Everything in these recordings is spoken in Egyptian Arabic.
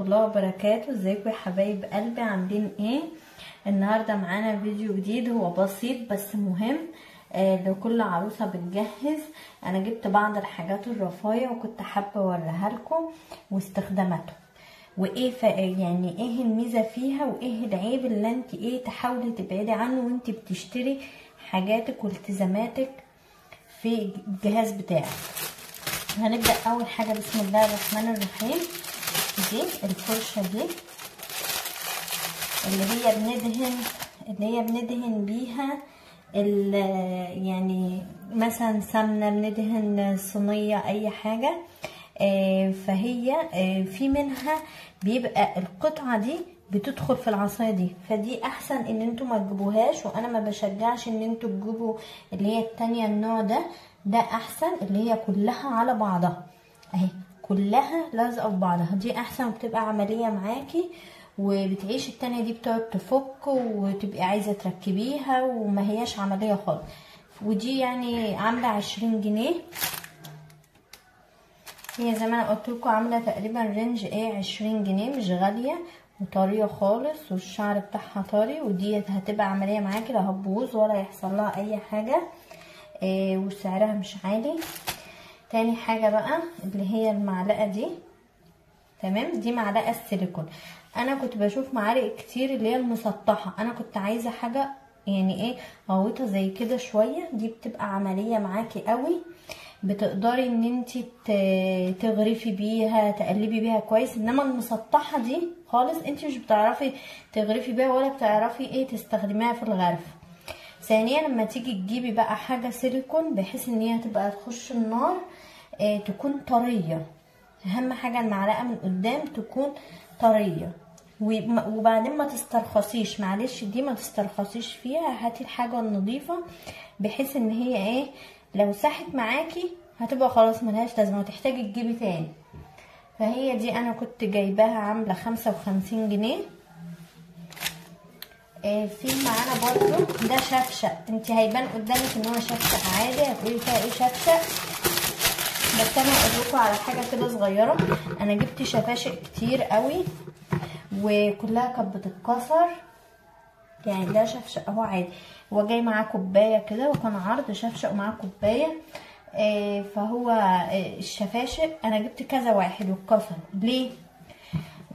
الله وبركاته. ازيكم يا حبايب قلبي، عاملين ايه؟ النهارده معانا فيديو جديد، هو بسيط بس مهم لكل عروسه بتجهز. انا جبت بعض الحاجات الرفايه وكنت حابة اوريها لكم واستخداماتها، وايه يعني ايه الميزة فيها وايه العيب اللي انت ايه تحاولي تبعدي عنه وانت بتشتري حاجاتك والتزاماتك في الجهاز بتاعك. هنبدأ اول حاجة بسم الله الرحمن الرحيم. دي الفرشة دي اللي هي بندهن بيها يعني مثلا سمنة، بندهن صينية، اي حاجة. فهي في منها بيبقى القطعة دي بتدخل في العصاية دي، فدي احسن ان انتوا ما تجيبوهاش، وانا ما بشجعش ان انتوا تجيبوا اللي هي التانية النوع ده، ده احسن اللي هي كلها على بعضها اهي، كلها لازقه في بعضها، دي احسن وبتبقى عملية معاكي وبتعيش. التانية دي بتقعد تفك وتبقي عايزه تركبيها وما هياش عملية خالص. ودي يعني عامله 20 جنيه، هي زي ما انا قلت لكم عامله تقريبا range ايه 20 جنيه، مش غالية وطريه خالص، والشعر بتاعها طري، ودي هتبقى عملية معاكي، لا هتبوظ ولا يحصل لها اي حاجة، وسعرها مش عالي. تاني حاجة بقى اللي هي المعلقة دي، تمام؟ دي معلقه السيليكون. انا كنت بشوف معالق كتير اللي هي المسطحه، انا كنت عايزه حاجة يعني ايه غويطه زي كده شوية، دي بتبقى عملية معاكي قوي، بتقدري ان انتي تغرفي بيها، تقلبي بيها كويس. انما المسطحه دي خالص انتي مش بتعرفي تغرفي بيها ولا بتعرفي ايه تستخدميها في الغرف. ثانيا لما تيجي تجيبي بقى حاجة سيليكون بحيث ان هي تبقى تخش النار تكون طرية، اهم حاجة المعلقة من قدام تكون طرية، وبعدين ما تسترخصيش، معلش دي ما تسترخصيش فيها، هاتي الحاجة النظيفة بحيث ان هي ايه لو ساحت معاكي هتبقى خلاص ملهاش لازمه وتحتاجي تجيبي تاني. فهي دي انا كنت جايباها عامله 55 جنيه. في معانا برضو ده شفشق، انت هيبان قدامك ان هو شفشق عادي، هتقولي فيها ايه شفشق، بس انا هقول لكم على حاجة كده صغيرة. انا جبت شفاشق كتير قوي وكلها كانت بتتكسر، يعني ده شفشق اهو عادي، هو جاي معاه كوباية كده، وكان عرض شفشق ومعاه كوباية. فهو الشفاشق انا جبت كذا واحد واتكسر. ليه؟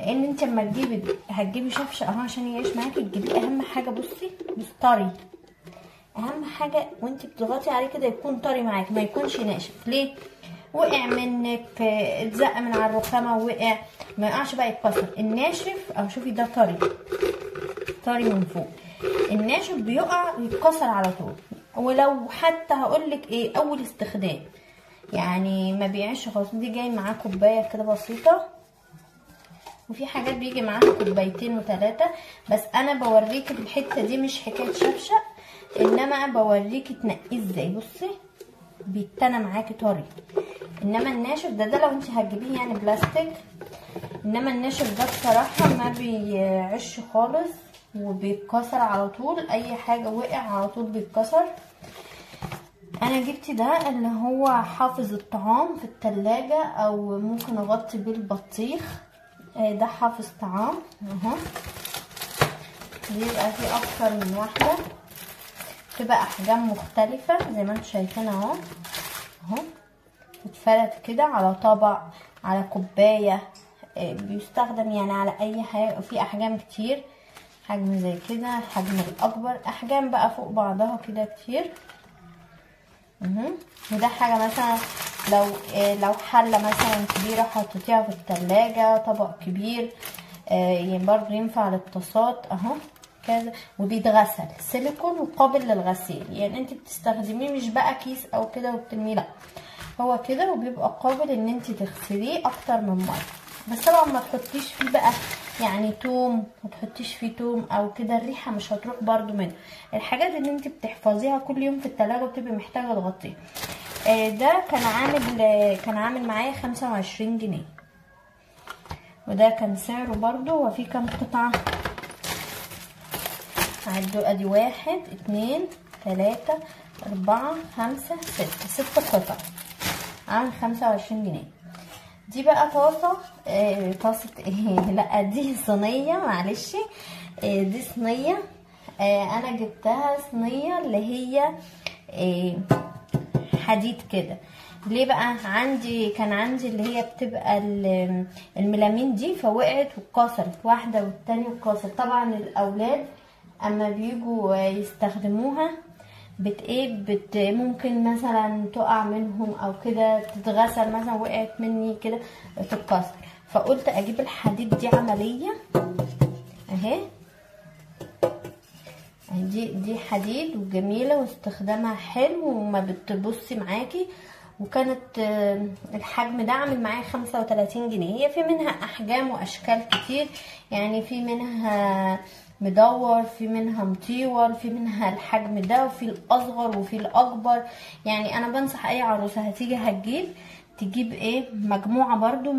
لان انت لما تجيبي هتجيبي شفشق اهو عشان يعيش معاكي، تجيبيه اهم حاجة بصي بص طري، اهم حاجة وانت بتضغطي عليه كده يكون طري معاكي، ما يكونش ناشف. ليه؟ وقع منك، اتزق من على الرخامه ووقع، ما يقعش بقى يتكسر. الناشف اهو شوفي ده طري طري من فوق، الناشف بيقع ويتكسر على طول، ولو حتى هقولك ايه اول استخدام يعني ما بيعيش خالص. دي جاي معاه كوباية كده بسيطة، وفي حاجات بيجي معاها كوبايتين وثلاثة، بس انا بوريكي الحتة دي مش حكاية شفشق، انما بوريكي تنقية ازاي. بصي بيتنى معاكي طري، انما الناشف ده لو انت هتجيبيه يعني بلاستيك، انما الناشف ده بصراحة ما بيعش خالص وبيتكسر على طول، اي حاجة وقع على طول بيتكسر. انا جبت ده اللي هو حافظ الطعام في التلاجة، او ممكن اغطي بيه البطيخ، ده حافظ طعام اهو، بيبقى فيه اكتر من واحدة، بتبقى احجام مختلفة زي ما انتم شايفين اهو اهو، اتفرد كده على طبق، على كوباية، بيستخدم يعني على اي حاجة. وفي احجام كتير، حجم زي كده، الحجم الاكبر، احجام بقى فوق بعضها كده كتير. وده حاجة مثلا لو حله مثلا كبيرة حطيتيها في التلاجة، طبق كبير، يعني برضو ينفع للطاسات اهو كذا. وبيتغسل سيليكون وقابل للغسيل، يعني انت بتستخدميه مش بقى كيس او كده وبترميه، لا هو كده وبيبقى قابل ان انت تغسليه اكتر من مرة. بس طبعا ما تحطيش فيه بقى يعني توم، ما تحطيش فيه توم او كده، الريحة مش هتروح برضو منه. الحاجات اللي انت بتحفظيها كل يوم في التلاجة وبتبقي محتاجه تغطيها. ده كان عامل معايا 25 جنيه، وده كان سعره برضو. وفي كام قطعه عدوا؟ ادي 1 2 3 4 5 6، 6 قطع، عامل 25 جنيه. دي بقى طاسه، طاسه ايه، لا دي صينية، معلش، دي صينية. انا جبتها صينية اللي هي حديد كده. ليه بقى؟ كان عندي اللي هي بتبقى الميلامين دي، فوقعت واتكسرت واحدة والتانية اتكسرت. طبعا الاولاد اما بيجوا يستخدموها بت ايه بت ممكن مثلا تقع منهم او كده، تتغسل مثلا، وقعت مني كده تتكسر. فقلت اجيب الحديد دي عملية اهي، دي حديد وجميلة واستخدامها حلو وما بتبصي معاكي. وكانت الحجم ده عامل معايا 35 جنيه. هي في منها احجام واشكال كتير، يعني في منها مدور، في منها مطول، في منها الحجم ده، وفي الاصغر وفي الاكبر. يعني انا بنصح اي عروسه هتيجي هتجيب تجيب ايه مجموعة برضو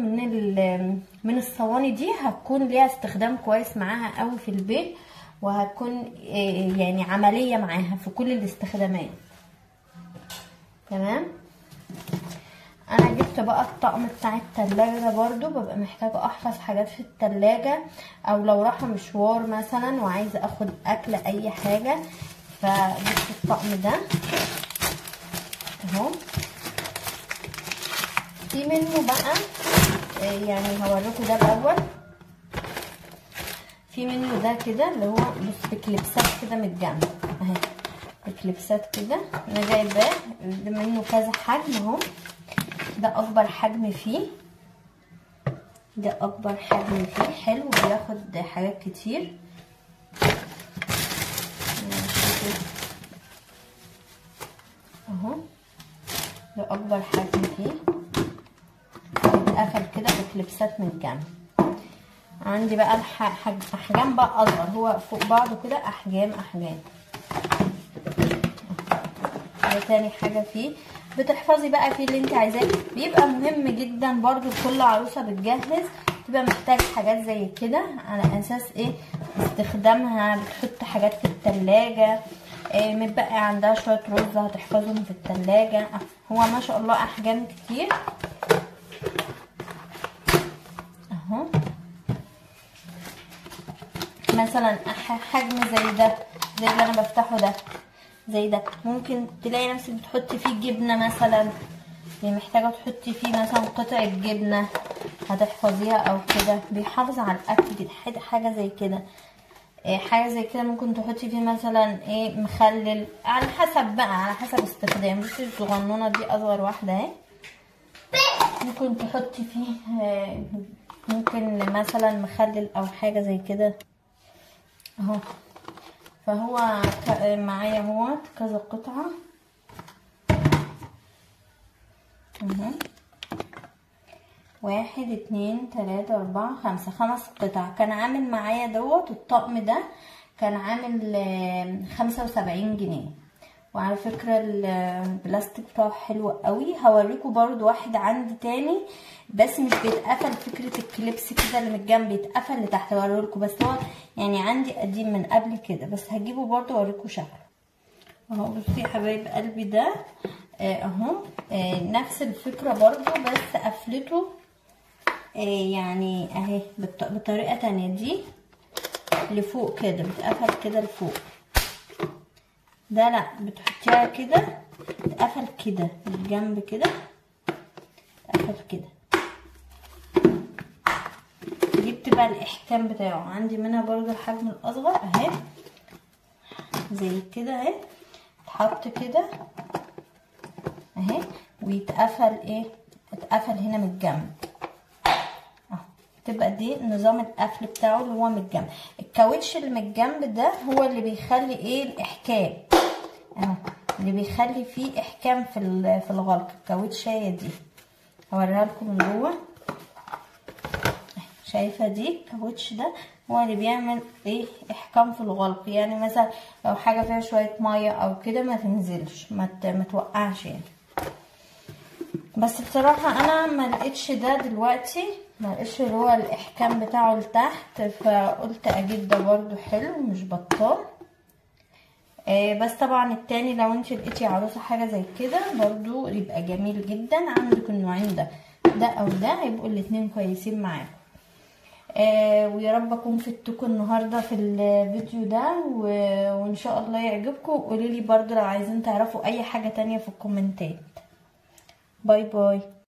من الصواني دي، هتكون ليها استخدام كويس معاها قوي في البيت، وهتكون إيه يعني عملية معاها في كل الاستخدامات. تمام. انا جبت بقى الطقم بتاع التلاجة ده برضو، ببقى محتاجة احفظ حاجات في التلاجة، او لو رايحة مشوار مثلا وعايزة اخد اكل اي حاجة، فجبت الطقم ده اهو. في منه بقى يعني هوريكم ده الاول. في منه ده كده اللي هو بص بكليبسات كده من الجنب اهي، بكليبسات كده. انا جايباه منه كذا حجم اهو. ده اكبر حجم فيه، ده اكبر حجم فيه، حلو بياخد حاجات كتير. اهو ده اكبر حجم فيه، اتقفل كده بكليبسات من الجنب. عندي بقى احجام بقى اصغر، هو فوق بعضه كده احجام احجام. ده تاني حاجة فيه، بتحفظي بقى فيه اللي انت عايزاه. بيبقى مهم جدا برضو لكل عروسه بتجهز، تبقى محتاج حاجات زي كده على اساس ايه استخدامها. بتحط حاجات في التلاجة، إيه متبقي عندها شوية رز هتحفظهم في التلاجة. هو ما شاء الله احجام كتير اهو. مثلا حجم زي ده، زي اللي انا بفتحه ده، زي ده ممكن تلاقي نفسك بتحطي فيه جبنه مثلا، يعني محتاجه تحطي فيه مثلا قطعه جبنه هتحفظيها او كده، بيحافظ على الاكل كده. حاجة زي كده، حاجة زي كده ممكن تحطي فيه مثلا ايه مخلل، على حسب بقى، على حسب استخدام. بصي الصغنونه دي اصغر واحدة اهي، ممكن تحطي فيه ممكن مثلا مخلل او حاجة زي كده اهو. فهو معايا اهوت كذا قطعه اهو، 1 2 3 4 5، 5 قطع. كان عامل معايا دوت الطقم ده كان عامل 75 جنيه. وعلى فكرة البلاستيك بتاعه حلو قوي. هوريكم برضو واحد عندي تاني بس مش بيتقفل، فكرة الكليبس كده اللي من الجنب بيتقفل لتحت، هوريهولكم. بس هو يعني عندي قديم من قبل كده، بس هجيبه برضو اوريكم شكله اهو. بصي يا حبايب قلبي ده اهو، نفس الفكرة برضو بس قفلته يعني اهي بطريقة تانية. دي لفوق كده بتقفل كده لفوق، ده لا بتحطيها كده تقفل كده من الجنب كده، تقفل كده. دي بتبقى الاحكام بتاعه. عندي منها برضو الحجم الاصغر اهي زي كده اهي، تحط كده اهي ويتقفل ايه، اتقفل هنا من الجنب اهو. تبقى دي نظام القفل بتاعه اللي هو من الجنب. الكاوتش اللي من الجنب ده هو اللي بيخلي ايه الاحكام اهو، اللي بيخلي فيه احكام في الغلق. الكاوتشايه دي هوريها لكم من جوه، شايفه دي الكاوتش ده هو اللي بيعمل ايه احكام في الغلق. يعني مثلا لو حاجة فيها شوية مية او كده ما تنزلش، ما توقعش يعني. بس بصراحة انا ما لقيتش ده دلوقتي، ما لقيتش اللي هو الاحكام بتاعه لتحت، فقلت اجيب ده برضو حلو مش بطال. بس طبعا التاني لو انت لقيتي عروسه حاجة زي كده برضو يبقى جميل جدا. عندك النوعين ده، سواء ده او ده هيبقوا الاتنين كويسين معاكم. ويا رب اكون فدتكم النهارده في الفيديو ده، وان شاء الله يعجبكم. وقولوا لي برضو لو عايزين تعرفوا اي حاجة تانية في الكومنتات. bye bye.